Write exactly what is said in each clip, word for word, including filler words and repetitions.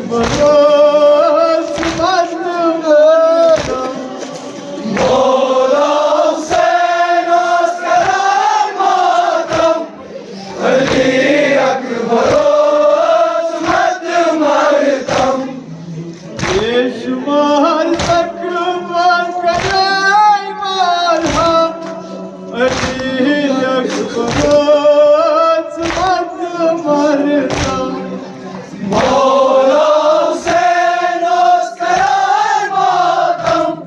بروس مت ماتم۔ مولا حسین اوس کران ماتم۔ علی اکبر اوس مت ماتم۔ بے شمار زخمن کرے مرہم۔ علی اکبر اوس مت ماتم۔ مولا حسین اوس کران ماتم۔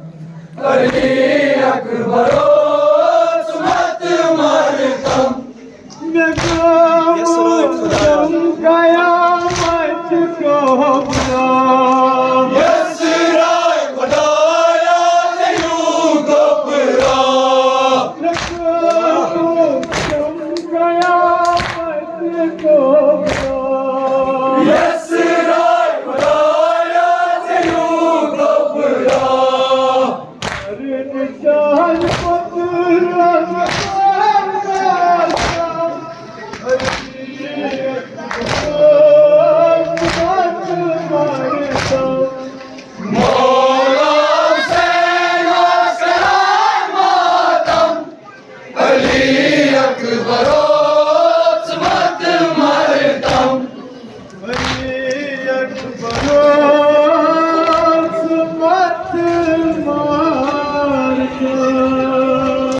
علی اکبر اوس مت ماتم۔ مےٚ گوٚو قیامت کبرا۔